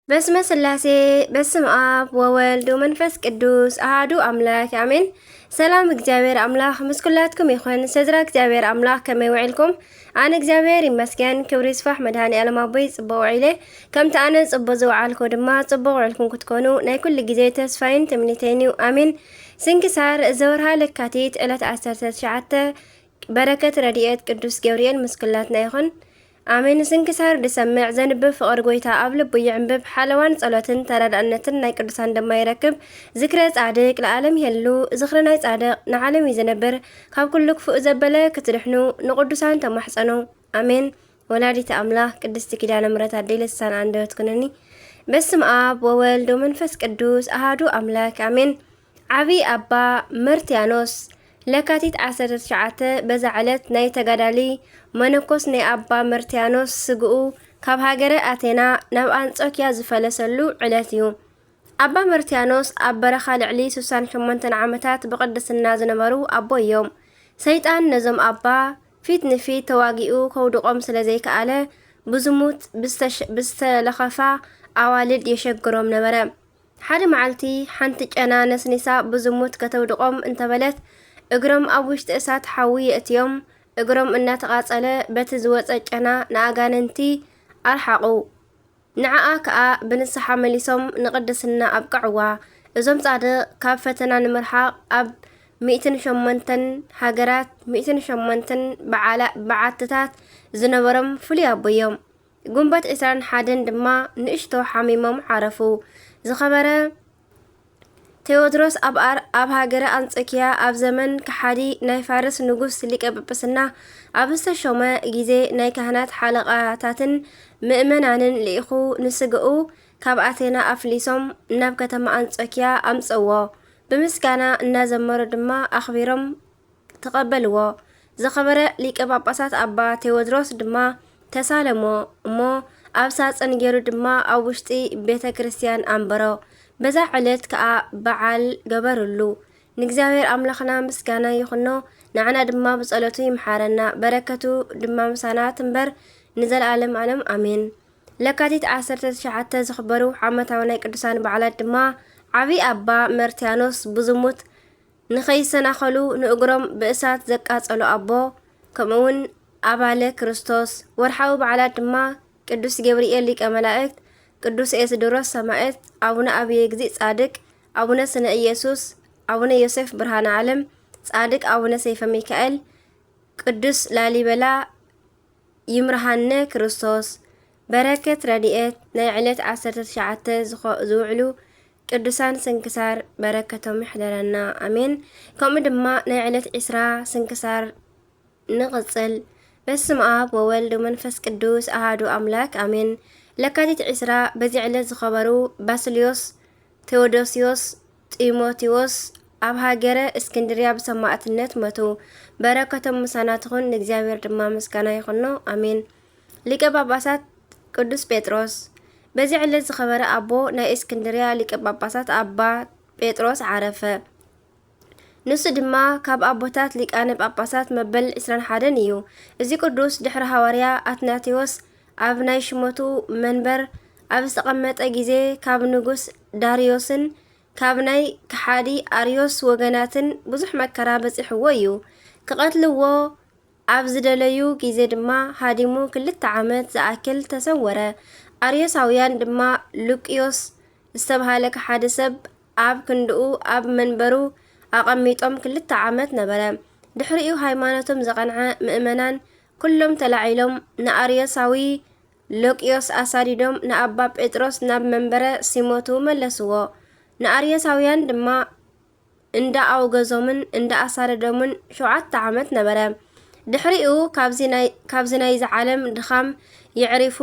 በስመ ስላሴ፣ በስም ኣብ ወወልድ ወመንፈስ ቅዱስ ኣሃዱ ኣምላክ ኣሜን። ሰላም እግዚኣብሔር ኣምላክ ምስ ኩላትኩም ይኹን። ሰድራ እግዚኣብሔር ኣምላክ ከመይ ውዒልኩም? ኣነ እግዚኣብሔር ይመስገን፣ ክብሪ ይስፋሕ መድኃኔ ዓለም ኣቦይ ጽቡቕ ውዒለ። ከምቲ ኣነ ጽቡቕ ዝወዓልኩ ድማ ጽቡቕ ውዕልኩም ክትኮኑ ናይ ኩሉ ግዜ ተስፋይን ትምኒተይን እዩ። ኣሜን። ስንክሳር ዘወርሃ ለካቲት ዕለት ዓሰርተ ትሽዓተ። በረከት ረድኤት ቅዱስ ገብርኤል ምስ ኩላትና ይኹን። ኣሜን። ስንክሳር ድሰምዕ ዘንብብ ፍቕር ጎይታ ኣብ ልቡ ይዕንብብ። ሓለዋን ጸሎትን ተረዳእነትን ናይ ቅዱሳን ድማ ይረክብ። ዝክረ ጻድቅ ለዓለም ይህሉ። ዝኽሪ ናይ ጻድቅ ንዓለም እዩ ዝነብር። ካብ ኩሉ ክፉእ ዘበለ ክትድሕኑ ንቅዱሳን ተማሕጸኑ። ኣሜን። ወላዲተ ኣምላኽ ቅድስቲ ኪዳነ ምሕረት ኣደይ ልሳን ኣንደበት ኩነኒ። በስም ኣብ ወወልድ ወመንፈስ ቅዱስ ኣሃዱ ኣምላክ ኣሜን። ዓቢ ኣባ መርትያኖስ ለካቲት ዓሰርተ ትሽዓተ በዛ ዕለት ናይ ተጋዳሊ መነኮስ ናይ ኣባ መርትያኖስ ስግኡ ካብ ሃገረ ኣቴና ናብ ኣንጾኪያ ዝፈለሰሉ ዕለት እዩ። ኣባ መርትያኖስ ኣብ በረኻ ልዕሊ ስሳን ሸሞንተን ዓመታት ብቕድስና ዝነበሩ ኣቦ እዮም። ሰይጣን ነዞም ኣባ ፊት ንፊት ተዋጊኡ ከውድቖም ስለ ዘይከኣለ ብዝሙት ብዝተሽ-፣ ብዝተለኸፋ ኣዋልድ የሸግሮም ነበረ። ሓደ መዓልቲ ሓንቲ ጨና ነስኒሳ ብዝሙት ከተውድቖም እንተበለት እግሮም ኣብ ውሽጢ እሳት ሓዊ የእትዮም። እግሮም እናተቓጸለ በቲ ዝወጸ ጨና ንኣጋንንቲ ኣርሓቑ። ንዓኣ ከኣ ብንስሓ መሊሶም ንቕድስና ኣብቅዕዋ። እዞም ጻድቕ ካብ ፈተና ንምርሓቕ ኣብ ሚእትን ሸሞንተን ሃገራት ሚእትን ሸሞንተን በዓላ-፣ በዓትታት ዝነበሮም ፍሉይ ኣቦ እዮም። ግንቦት ዕስራን ሓደን ድማ ንእሽቶ ሓሚሞም ዓረፉ። ዝኸበረ ቴዎድሮስ ኣብ ኣር-፣ ኣብ ሃገረ ኣንጾኪያ ኣብ ዘመን ከሓዲ ናይ ፋርስ ንጉስ ሊቀ ጵጵስና ኣብ ዝተሾመ ግዜ ናይ ካህናት ሓለቓታትን ምእመናንን ልኢኹ ንስግኡ ካብ ኣቴና ኣፍሊሶም ናብ ከተማ ኣንጾኪያ ኣምጽእዎ። ብምስጋና እናዘመሩ ድማ ኣኽቢሮም ተቐበልዎ። ዝኸበረ ሊቀ ጳጳሳት ኣባ ቴዎድሮስ ድማ ተሳለሞ እሞ ኣብ ሳጽን ገይሩ ድማ ኣብ ውሽጢ ቤተ ክርስቲያን ኣንበሮ። በዛ ዕለት ከኣ በዓል ገበርሉ። ንእግዚኣብሔር ኣምላኽና ምስጋና ይኹኖ፣ ንዓና ድማ ብጸሎቱ ይምሓረና፣ በረከቱ ድማ ምሳና ትንበር ንዘለዓለም ዓለም ኣሜን። ለካቲት ዓሰርተ ትሽዓተ ዝኽበሩ ዓመታዊ ናይ ቅዱሳን በዓላት ድማ ዓቢ ኣባ መርትያኖስ ብዝሙት ንኸይሰናኸሉ ንእግሮም ብእሳት ዘቃጸሉ ኣቦ፣ ከምኡውን ኣባለ ክርስቶስ። ወርሓዊ በዓላት ድማ ቅዱስ ገብርኤል ሊቀ መላእክት፣ ቅዱስ ኤስድሮስ ሰማዕት፣ ኣቡነ ኣብየ እግዚእ ጻድቅ፣ ኣቡነ ስነ ኢየሱስ፣ ኣቡነ ዮሴፍ ብርሃነ ዓለም፣ ጻድቅ ኣቡነ ሰይፈ ሚካኤል፣ ቅዱስ ላሊበላ፣ ይምርሃነ ክርስቶስ። በረከት ረድኤት ናይ ዕለት ዓሰርተ ትሽዓተ ዝኾ-፣ ዝውዕሉ ቅዱሳን ስንክሳር በረከቶም ይሕደረና። ኣሜን። ከምኡ ድማ ናይ ዕለት ዕስራ ስንክሳር ንቕጽል። በስመ ኣብ ወወልድ ወመንፈስ ቅዱስ ኣሃዱ ኣምላክ ኣሜን። ለካቲት ዕስራ በዚ ዕለት ዝኸበሩ ባስልዮስ፣ ቴዎዶስዮስ፣ ጢሞቴዎስ ኣብ ሃገረ እስክንድርያ ብሰማዕትነት ሞቱ። በረከቶም ምሳና ትኹን፣ ንእግዚኣብሔር ድማ ምስጋና ይኹኖ። ኣሜን። ሊቀ ጳጳሳት ቅዱስ ጴጥሮስ። በዚ ዕለት ዝኸበረ ኣቦ ናይ እስክንድርያ ሊቀ ጳጳሳት ኣባ ጴጥሮስ ዓረፈ። ንሱ ድማ ካብ ኣቦታት ሊቃነ ጳጳሳት መበል ዕስራን ሓደን እዩ። እዚ ቅዱስ ድሕሪ ሃዋርያ ኣትናቴዎስ ኣብ ናይ ሽመቱ መንበር ኣብ ዝተቐመጠ ግዜ ካብ ንጉስ ዳርዮስን ካብ ናይ ከሓዲ ኣርዮስ ወገናትን ብዙሕ መከራ በጺሕዎ እዩ። ክቐትልዎ ኣብ ዝደለዩ ግዜ ድማ ሃዲሙ ክልተ ዓመት ዝኣክል ተሰወረ። ኣርዮሳውያን ድማ ሉቅዮስ ዝተብሃለ ከሓዲ ሰብ ኣብ ክንድኡ ኣብ መንበሩ ኣቐሚጦም ክልተ ዓመት ነበረ። ድሕሪኡ ሃይማኖቶም ዘቐንዐ ምእመናን ኩሎም ተላዒሎም ንኣርዮሳዊ ሎቅዮስ ኣሳዲዶም ንኣባ ጴጥሮስ ናብ መንበረ ሲሞቱ መለስዎ። ንኣርዮሳውያን ድማ እንዳ ኣውገዞምን እንዳ ኣሳደዶምን ሸውዓተ ዓመት ነበረ። ድሕሪኡ ካብዚ ናይ፣ ካብዚ ናይዚ ዓለም ድኻም የዕሪፉ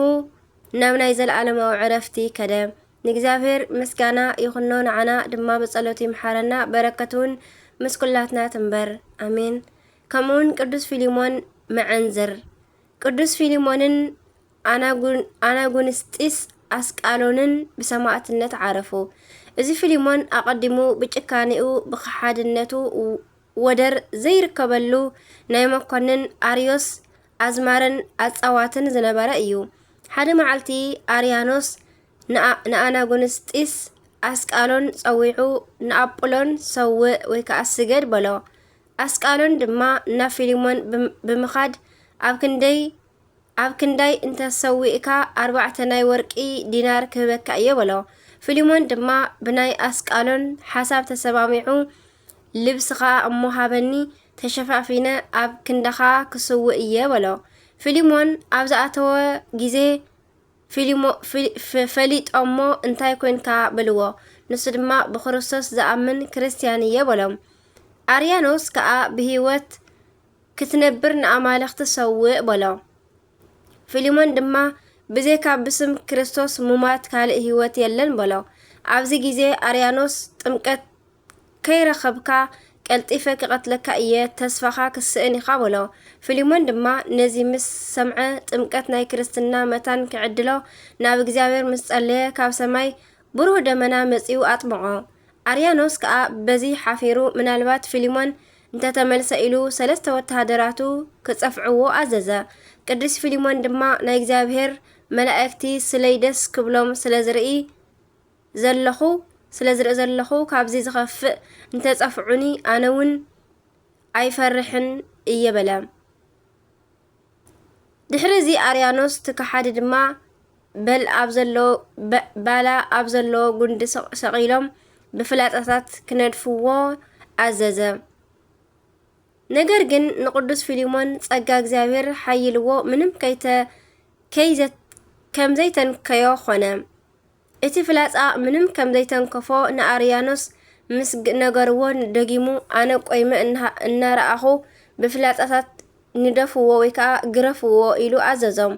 ናብ ናይ ዘለኣለማዊ ዕረፍቲ ከደ። ንእግዚኣብሔር ምስጋና ይኹኖ፣ ንዓና ድማ ብጸሎቱ ይምሓረና፣ በረከቱ እውን ምስ ኩላትና ትንበር። ኣሜን። ከምኡውን ቅዱስ ፊሊሞን መዐንዝር። ቅዱስ ፊሊሞንን ኣናጉን-፣ ኣናጉንስጢስ ኣስቃሎንን ብሰማዕትነት ዓረፉ። እዚ ፊሊሞን ኣቐዲሙ ብጭካኔኡ ብኸሓድነቱ ወደር ዘይርከበሉ ናይ መኮንን ኣርዮስ ኣዝማርን ኣጻዋትን ዝነበረ እዩ። ሓደ መዓልቲ ኣርያኖስ ንኣናጉንስጢስ ኣስቃሎን ጸዊዑ፣ ንኣጵሎን ሰውእ ወይ ከዓ ስገድ በሎ። ኣስቃሎን ድማ ናብ ፊልሞን ብምኻድ፣ ኣብ ክንደይ ኣብ ክንዳይ እንተሰዊእካ ኣርባዕተ ናይ ወርቂ ዲናር ክህበካ እየ በሎ። ፊልሞን ድማ ብናይ ኣስቃሎን ሓሳብ ተሰማሚዑ፣ ልብስኻ እሞ ሃበኒ፣ ተሸፋፊነ ኣብ ክንዳኻ ክስውእ እየ በሎ። ፊልሞን ኣብ ዝኣተወ ግዜ ፈሊጦሞ፣ እንታይ ኮንካ በልዎ። ንሱ ድማ ብክርስቶስ ዝኣምን ክርስትያን እየ በሎም። ኣርያኖስ ከኣ ብህይወት ክትነብር ንኣማልኽቲ ሰውእ በሎ። ፊልሞን ድማ ብዘይካ ብስም ክርስቶስ ሙማት ካልእ ህይወት የለን በሎ። ኣብዚ ግዜ ኣርያኖስ ጥምቀት ከይረኸብካ ቀልጢፈ ክቐትለካ እየ፣ ተስፋኻ ክስእን ኢኻ በሎ። ፊልሞን ድማ ነዚ ምስ ሰምዐ ጥምቀት ናይ ክርስትና መታን ክዕድሎ ናብ እግዚኣብሔር ምስ ጸለየ ካብ ሰማይ ብሩህ ደመና መጺኡ ኣጥመቖ። ኣርያኖስ ከኣ በዚ ሓፊሩ ምናልባት ፊልሞን እንተተመልሰ ኢሉ ሰለስተ ወተሃደራቱ ክጸፍዕዎ ኣዘዘ። ቅዱስ ፊልሞን ድማ ናይ እግዚኣብሔር መላእክቲ ስለይ ደስ ክብሎም ስለ ዝርኢ ዘለኹ ስለ ዝርኢ ዘለኹ ካብዚ ዝኸፍእ እንተጸፍዑኒ ኣነ እውን ኣይፈርሕን እየ በለ። ድሕሪ እዚ ኣርያኖስ እቲ ከሓዲ ድማ በል ኣብ ዘሎ ባላ ኣብ ዘለዎ ጉንዲ ሰቒሎም ብፍላጻታት ክነድፍዎ ኣዘዘ። ነገር ግን ንቅዱስ ፊልሞን ጸጋ እግዚኣብሔር ሓይልዎ ምንም ከይተ ከይዘ ከም ዘይተንከዮ ኾነ። እቲ ፍላጻ ምንም ከም ዘይተንከፎ ንኣርያኖስ ምስ ነገርዎ፣ ደጊሙ ኣነ ቆይመ እናረኣኹ ብፍላጻታት ንደፍዎ ወይ ከዓ ግረፍዎ ኢሉ ኣዘዞም።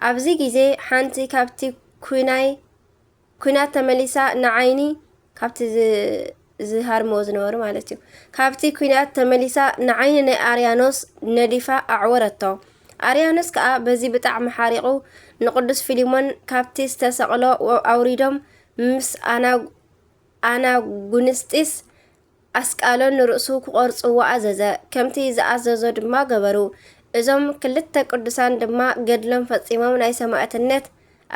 ኣብዚ ግዜ ሓንቲ ካብቲ ኩናይ ኩናት ተመሊሳ ንዓይኒ ካብቲ ዝሃርምዎ ዝነበሩ ማለት እዩ። ካብቲ ኩናት ተመሊሳ ንዓይኒ ናይ ኣርያኖስ ነዲፋ ኣዕወረቶ። ኣርያኖስ ከኣ በዚ ብጣዕሚ ሓሪቑ ንቅዱስ ፊሊሞን ካብቲ ዝተሰቕሎ ኣውሪዶም ምስ ኣናጉንስጢስ ኣስቃሎን ንርእሱ ክቖርጽዎ ኣዘዘ። ከምቲ ዝኣዘዞ ድማ ገበሩ። እዞም ክልተ ቅዱሳን ድማ ገድሎም ፈጺሞም ናይ ሰማእትነት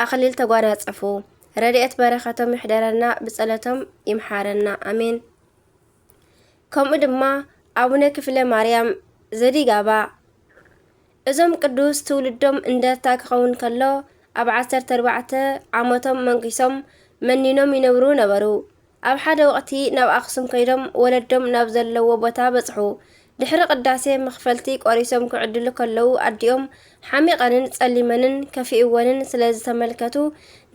ኣኽሊል ተጓናጸፉ። ረድኤት በረኸቶም ይሕደረና፣ ብጸሎቶም ይምሓረና። ኣሜን። ከምኡ ድማ ኣቡነ ክፍለ ማርያም ዘዲጋባ። እዞም ቅዱስ ትውልዶም እንደርታ ክኸውን ከሎ ኣብ ዓሰርተ ኣርባዕተ ዓመቶም መንኪሶም መኒኖም ይነብሩ ነበሩ። ኣብ ሓደ ወቕቲ ናብ ኣኽሱም ከይዶም ወለዶም ናብ ዘለዎ ቦታ በጽሑ። ድሕሪ ቅዳሴ መኽፈልቲ ቆሪሶም ክዕድሉ ከለዉ ኣዲኦም ሓሚቐንን ጸሊመንን ከፊእወንን ስለ ዝተመልከቱ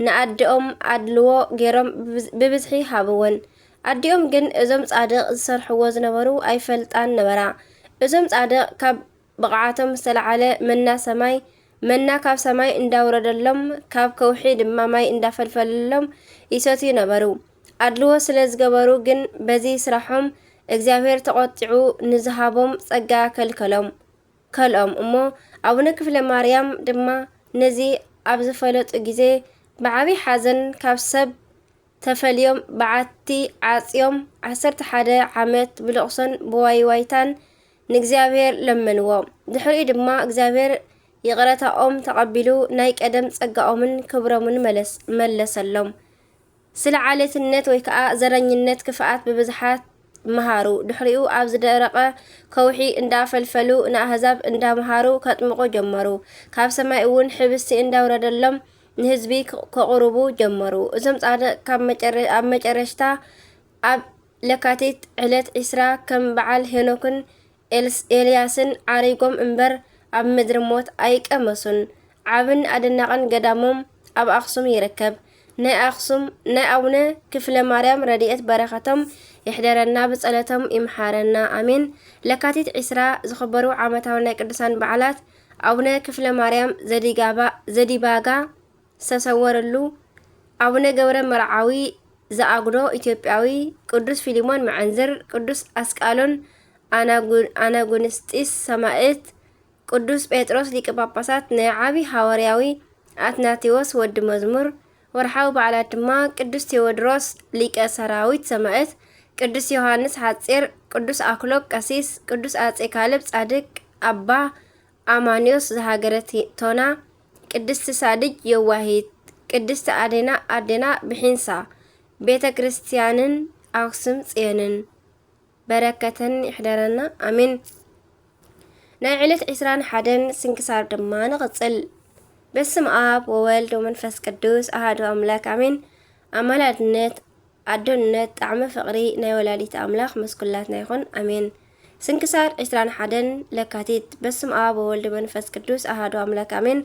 ንኣደኦም ኣድልዎ ገይሮም ብብዝሒ ሃብወን። ኣዲኦም ግን እዞም ጻድቕ ዝሰርሕዎ ዝነበሩ ኣይፈልጣን ነበራ። እዞም ጻድቕ ካብ ብቕዓቶም ዝተላዓለ መና ሰማይ መና ካብ ሰማይ እንዳውረደሎም ካብ ከውሒ ድማ ማይ እንዳፈልፈለሎም ይሰትዩ ነበሩ። ኣድልዎ ስለ ዝገበሩ ግን በዚ ስራሖም እግዚኣብሔር ተቖጢዑ ንዝሃቦም ጸጋ ከልከሎም ከልኦም እሞ ኣቡነ ክፍለ ማርያም ድማ ነዚ ኣብ ዝፈለጡ ግዜ ብዓብይ ሓዘን ካብ ሰብ ተፈልዮም በዓቲ ዓጽዮም ዓሰርተ ሓደ ዓመት ብልቕሶን ብዋይዋይታን ንእግዚኣብሔር ለመንዎ። ድሕሪኡ ድማ እግዚኣብሔር ይቕረታኦም ተቐቢሉ ናይ ቀደም ጸጋኦምን ክብሮምን መለስ መለሰሎም። ስለ ዓሌትነት ወይ ከዓ ዘረኝነት ክፍኣት ብብዝሓት መሃሩ። ድሕሪኡ ኣብ ዝደረቐ ከውሒ እንዳፈልፈሉ ንኣህዛብ እንዳምሃሩ ከጥምቑ ጀመሩ። ካብ ሰማይ እውን ሕብስቲ እንዳውረደሎም ንህዝቢ ከቕርቡ ጀመሩ። እዞም ጻድቕ ካብ ኣብ መጨረሽታ ኣብ ለካቲት ዕለት ዒስራ ከም በዓል ሄኖክን ኤልያስን ዓሪጎም እምበር ኣብ ምድሪ ሞት ኣይቀመሱን። ዓብን ኣደናቕን ገዳሞም ኣብ ኣኽሱም ይርከብ። ናይ ኣኽሱም ናይ ኣቡነ ክፍለ ማርያም ረድኤት በረኸቶም ይሕደረና ብጸሎቶም ይምሓረና ኣሜን። ለካቲት ዒስራ ዝኽበሩ ዓመታዊ ናይ ቅዱሳን በዓላት ኣቡነ ክፍለ ማርያም ዘዲባጋ ዝተሰወረሉ፣ ኣቡነ ገብረ መርዓዊ ዘኣጉዶ ኢትዮጵያዊ፣ ቅዱስ ፊሊሞን መዐንዝር፣ ቅዱስ ኣስቃሎን ኣናጉንስጢስ ሰማእት፣ ቅዱስ ጴጥሮስ ሊቀ ጳጳሳት፣ ናይ ዓቢ ሃዋርያዊ ኣትናቴዎስ ወዲ መዝሙር። ወርሓዊ በዓላት ድማ ቅዱስ ቴዎድሮስ ሊቀ ሰራዊት ሰማእት፣ ቅዱስ ዮሃንስ ሓጺር፣ ቅዱስ ኣክሎግ ቀሲስ፣ ቅዱስ ኣጼ ካልብ ጻድቅ፣ ኣባ ኣማንዮስ ዘሃገረ ቶና፣ ቅድስቲ ሳድጅ የዋሂት፣ ቅድስቲ ኣዴና ኣዴና ብሒንሳ ቤተ ክርስቲያንን ኣክሱም ጽዮንን በረከተን ይሕደረና፣ ኣሜን። ናይ ዕለት ዕስራን ሓደን ስንክሳር ድማ ንቕጽል። በስም ኣብ ወወልድ ወመንፈስ ቅዱስ ኣሃዱ ኣምላክ ኣሜን። ኣማላድነት፣ ኣዶነት፣ ጣዕሚ ፍቕሪ ናይ ወላዲት ኣምላኽ ምስ ኩላትና ይኹን፣ ኣሜን። ስንክሳር ዕስራን ሓደን ለካቲት። በስም ኣብ ወወልድ ወመንፈስ ቅዱስ ኣሃዱ ኣምላክ ኣሜን።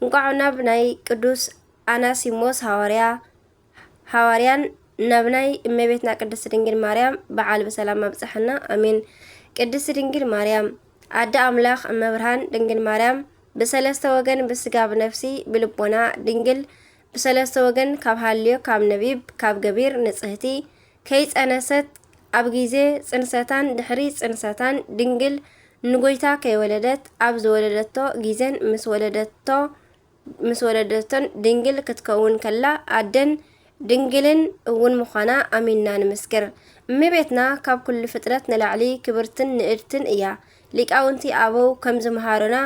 እንቋዕ ናብ ናይ ቅዱስ ኣናሲሞስ ሃዋርያ፣ ሃዋርያን ናብ ናይ እመቤትና ቅድስት ድንግል ማርያም በዓል ብሰላም ኣብጽሐና፣ ኣሜን። ቅድስት ድንግል ማርያም ኣደ ኣምላኽ እመ ብርሃን ድንግል ማርያም ብሰለስተ ወገን ብስጋ ብነፍሲ ብልቦና ድንግል ብሰለስተ ወገን ካብ ሃልዮ ካብ ነቢብ ካብ ገቢር ንጽህቲ ከይጸነሰት ኣብ ግዜ ጽንሰታን ድሕሪ ጽንሰታን ድንግል ንጎይታ ከይወለደት ኣብ ዝወለደቶ ግዜን ምስ ወለደቶ ምስ ወለደቶን ድንግል ክትከውን ከላ ኣደን ድንግልን እውን ምዃና ኣሚንና ንምስክር። እመቤትና ካብ ኩሉ ፍጥረት ንላዕሊ ክብርትን ንእድትን እያ። ሊቃውንቲ ኣበው ከም ዝመሃሩና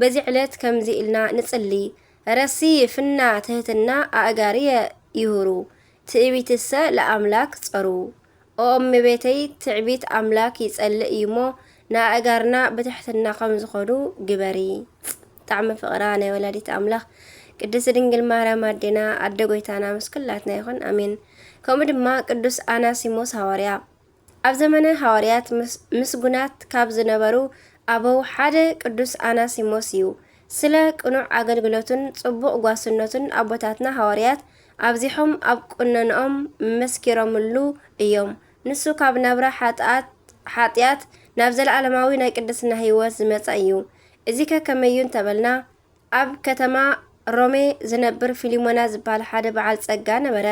በዚ ዕለት ከምዚ ኢልና ንጽሊ። ረሲ ፍና ትህትና ኣእጋርየ ይሁሩ፣ ትዕቢትሰ ለኣምላክ ጸሩ። ኦ እመቤተይ፣ ትዕቢት ኣምላክ ይጸልእ እዩሞ፣ ንኣእጋርና ብትሕትና ከም ዝኸዱ ግበሪ። ጣዕሚ ፍቕራ ናይ ወላዲት ኣምላኽ ቅድስት ድንግል ማርያም ኣዴና፣ ኣደ ጎይታና፣ ምስ ኩላትና ይኹን። ኣሜን። ከምኡ ድማ ቅዱስ ኣናሲሞስ ሃዋርያ። ኣብ ዘመነ ሃዋርያት ምስ-፣ ምስጉናት ካብ ዝነበሩ ኣበው ሓደ ቅዱስ ኣናሲሞስ እዩ። ስለ ቅኑዕ ኣገልግሎቱን ጽቡቕ ጓስነቱን ኣቦታትና ሃዋርያት ኣብዚሖም ኣብ ቁነንኦም መስኪሮምሉ እዮም። ንሱ ካብ ናብራ ሓጥኣት-፣ ሓጥያት ናብ ዘለኣለማዊ ናይ ቅድስና ህይወት ዝመጸ እዩ። እዚከ ከመይ እዩ እንተበልና፣ ኣብ ከተማ ሮሜ ዝነብር ፊሊሞና ዝበሃል ሓደ በዓል ጸጋ ነበረ።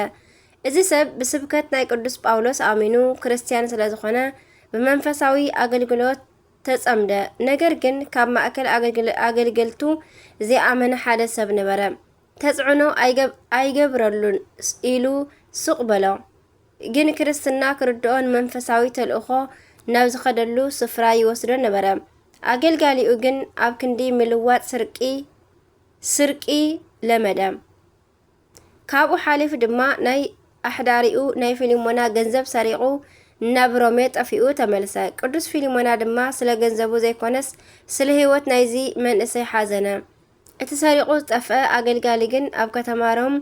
እዚ ሰብ ብስብከት ናይ ቅዱስ ጳውሎስ ኣሚኑ ክርስትያን ስለ ዝኾነ፣ ብመንፈሳዊ ኣገልግሎት ተጸምደ። ነገር ግን ካብ ማእከል ኣገልግል-፣ ኣገልገልቱ ዘይኣመነ ሓደ ሰብ ነበረ። ተጽዕኖ ኣይገብ-፣ ኣይገብረሉን ኢሉ ሱቕ በሎ። ግን ክርስትና ክርድኦ ንመንፈሳዊ ተልእኾ ናብ ዝኸደሉ ስፍራ ይወስዶ ነበረ። ኣገልጋሊኡ ግን ኣብ ክንዲ ምልዋጥ ስርቂ፣ ስርቂ ለመደ። ካብኡ ሓሊፉ ድማ ናይ ኣሕዳሪኡ ናይ ፊሊሞና ገንዘብ ሰሪቑ ናብ ሮሜ ጠፊኡ ተመልሰ። ቅዱስ ፊሊሞና ድማ ስለ ገንዘቡ ዘይኮነስ ስለ ህይወት ናይዚ መንእሰይ ሓዘነ። እቲ ሰሪቑ ዝጠፍአ ኣገልጋሊ ግን ኣብ ከተማ ሮም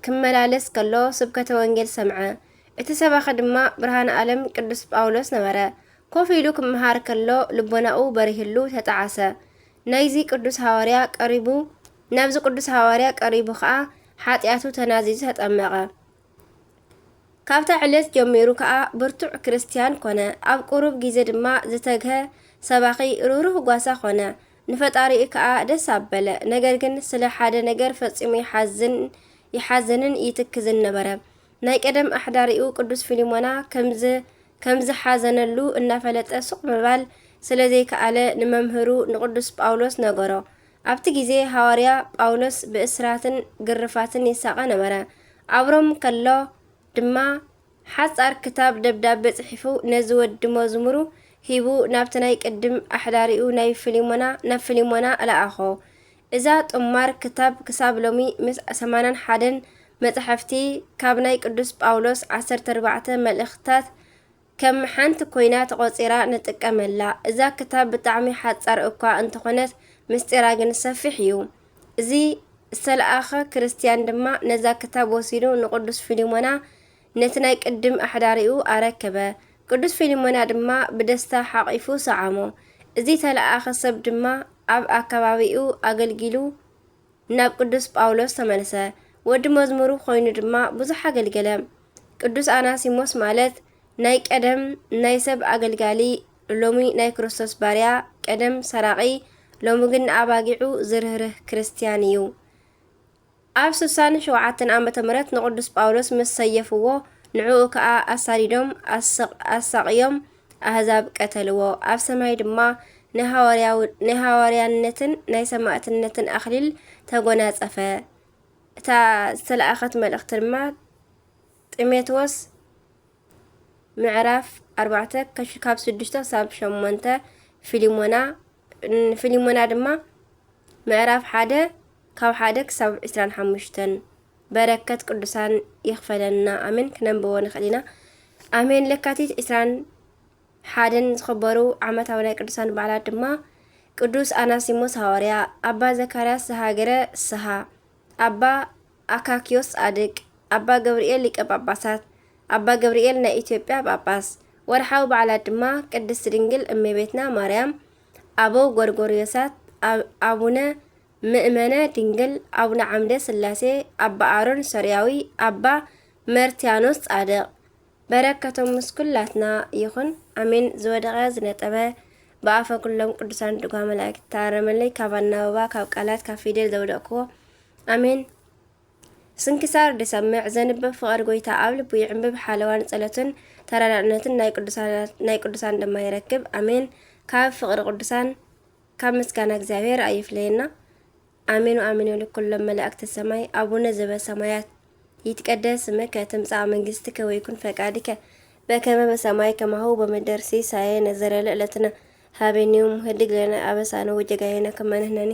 ክመላለስ ከሎ ስብከተ ወንጌል ሰምዐ። እቲ ሰባኺ ድማ ብርሃነ ዓለም ቅዱስ ጳውሎስ ነበረ። ኮፍ ኢሉ ክመሃር ከሎ ልቦናኡ በሪህሉ ተጠዓሰ። ናይዚ ቅዱስ ሃዋርያ ቀሪቡ፣ ናብዚ ቅዱስ ሃዋርያ ቀሪቡ ኸኣ ሓጢኣቱ ተናዚዙ ተጠመቐ። ካብታ ዕለት ጀሚሩ ከኣ ብርቱዕ ክርስትያን ኮነ። ኣብ ቁሩብ ግዜ ድማ ዝተግሀ ሰባኺ ርህሩህ ጓሳ ኮነ። ንፈጣሪኡ ከኣ ደስ ኣበለ። ነገር ግን ስለ ሓደ ነገር ፈጺሙ ይሓዝን፣ ይሓዝንን ይትክዝን ነበረ። ናይ ቀደም ኣሕዳሪኡ ቅዱስ ፊሊሞና ከምዝ-፣ ከምዝሓዘነሉ እናፈለጠ ሱቕ ምባል ስለ ዘይከኣለ ንመምህሩ ንቅዱስ ጳውሎስ ነገሮ። ኣብቲ ግዜ ሃዋርያ ጳውሎስ ብእስራትን ግርፋትን ይሳቐ ነበረ። ኣብ ሮም ከሎ ድማ ሓጻር ክታብ ደብዳቤ ጽሒፉ ነዚ ወዲ መዝሙሩ ሂቡ ናብቲ ናይ ቅድም ኣሕዳሪኡ ናይ ፊሊሞና፣ ናብ ፊሊሞና ለኣኾ። እዛ ጥማር ክታብ ክሳብ ሎሚ ምስ ሰማንያን ሓደን መጻሕፍቲ ካብ ናይ ቅዱስ ጳውሎስ ዓሰርተ ኣርባዕተ መልእኽታት ከም ሓንቲ ኮይና ተቖጺራ ንጥቀመላ። እዛ ክታብ ብጣዕሚ ሓጻር እኳ እንተኾነት ምስጢራ ግን ሰፊሕ እዩ። እዚ ዝተለኣኸ ክርስትያን ድማ ነዛ ክታብ ወሲዱ ንቅዱስ ፊሊሞና ነቲ ናይ ቅድም ኣሕዳሪኡ ኣረከበ። ቅዱስ ፊሊሞና ድማ ብደስታ ሓቒፉ ሰዓሞ። እዚ ተለኣኸ ሰብ ድማ ኣብ ኣካባቢኡ ኣገልጊሉ ናብ ቅዱስ ጳውሎስ ተመልሰ። ወዲ መዝሙሩ ኮይኑ ድማ ብዙሕ ኣገልገለ። ቅዱስ ኣናሲሞስ ማለት ናይ ቀደም ናይ ሰብ ኣገልጋሊ፣ ሎሚ ናይ ክርስቶስ ባርያ፣ ቀደም ሰራቒ፣ ሎሚ ግን ንኣባጊዑ ዝርህርህ ክርስትያን እዩ። ኣብ ስሳን ሸውዓተን ዓመተ ምህረት ንቅዱስ ጳውሎስ ምስ ሰየፍዎ፣ ንዕኡ ከኣ ኣሳዲዶም ኣሰቕ-፣ ኣሳቕዮም ኣህዛብ ቀተልዎ። ኣብ ሰማይ ድማ ናይ ሃዋርያዊ-፣ ናይ ሃዋርያነትን ናይ ሰማእትነትን ኣኽሊል ተጎናጸፈ። እታ ዝተለኣኸት መልእኽቲ ድማ ጢሞቴዎስ ምዕራፍ ኣርባዕተ ከሽ-፣ ካብ ሽዱሽተ ክሳብ ሸሞንተ፣ ፊሊሞና፣ ን-፣ ፊሊሞና ድማ ምዕራፍ ሓደ ካብ ሓደ ክሳብ ዕስራን ሓሙሽተን። በረከት ቅዱሳን ይኽፈለና። ኣሜን። ክነንብቦ ንኽእል ኢና። ኣሜን። ለካቲት ዕስራን ሓደን ዝኽበሩ ዓመታዊ ናይ ቅዱሳን በዓላት ድማ ቅዱስ ኣናሲሞስ ሃዋርያ፣ ኣባ ዘካርያስ ዘሃገረ ስሃ፣ ኣባ ኣካኪዮስ ጻድቅ፣ ኣባ ገብርኤል ሊቀ ጳጳሳት፣ ኣባ ገብርኤል ናይ ኢትዮጵያ ጳጳስ። ወርሓዊ በዓላት ድማ ቅድስት ድንግል እመቤትና ማርያም፣ ኣበው ጎርጎርዮሳት፣ ኣብ-፣ ኣቡነ ምእመነ ድንግል፣ ኣቡነ ዓምደ ስላሴ፣ ኣባ ኣሮን ሶርያዊ፣ ኣባ መርትያኖስ ጻድቕ። በረከቶም ምስ ኩላትና ይኹን። ኣሜን። ዝወደቐ ዝነጠበ ብኣፈ ኩሎም ቅዱሳን ድጓ መላእክት ተኣረመለይ፣ ካብ ኣናብባ፣ ካብ ቃላት፣ ካብ ፊደል ዘውደቕክዎ። ኣሜን። ስንክሳር ድሰምዕ ዘንብብ ፍቕር ጎይታ ኣብ ልቡ ይዕንብብ። ሓለዋን ጸሎትን ተራዳእነትን ናይ ቅዱሳን፣ ናይ ቅዱሳን ድማ ይረክብ። ኣሜን። ካብ ፍቕሪ ቅዱሳን፣ ካብ ምስጋና እግዚኣብሔር ኣይፍለየና። ኣሜን ወኣሜን ይብሉ ኩሎም መላእክተ ሰማይ። ኣቡነ ዘበሰማያት፣ ይትቀደስ ስምከ፣ ትምጻእ መንግስትከ፣ ወይኩን ፈቃድከ፣ በከመ በሰማይ ከማሁ በምድር። ሲሳየነ ዘለለ ዕለትነ ሀበነ ዮም፣ ህድግ ለነ አበሳነ ወጌጋየነ ከመ ንሕነኒ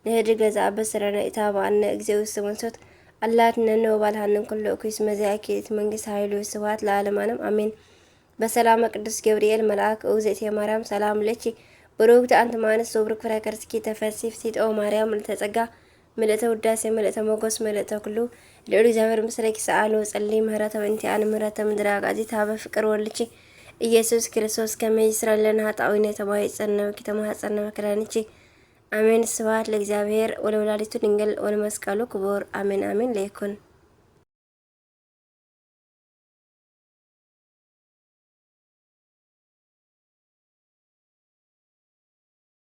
ንህድግ ለዘአበሰ ለነ፣ ኢታብአነ እግዚኦ ውስተ መንሱት፣ አላ አድኅነነ ወባልሐነ እምኩሉ እኩይ፣ እስመ ዚአከ ይእቲ መንግስት ኃይል ወስብሐት ለዓለመ ዓለም፣ አሜን። በሰላመ ቅዱስ ገብርኤል መልአክ፣ እግዝእትየ ማርያም ሰላም ለኪ፣ ብሩክቲ አንቲ እም አንስት ወብሩክ ፍሬ ከርስኪ ተፈሲ፣ ፍስሕቲ ኦ ማርያም ምልዕተ ጸጋ፣ ምልዕተ ውዳሴ፣ ምልዕተ ሞገስ፣ ምልዕተ ኩሉ፣ ልዑል እግዚኣብሔር ምስሌኪ፣ ሰአሊ ወጸሊ ምህረተ በእንቲአነ፣ ምህረተ ምድረ አጋዚ ተሃበ፣ ፍቅር ወልድኪ ኢየሱስ ክርስቶስ ከመ ይስረይ ለነ ኃጣውኢነ፣ ተማሂፀነ ብኪ፣ ተማህፀነ በክዳንኪ። አሜን። ስብሐት ለእግዚአብሔር ወለወላዲቱ ድንግል ወለመስቀሉ ክቡር። አሜን፣ አሜን ለይኩን።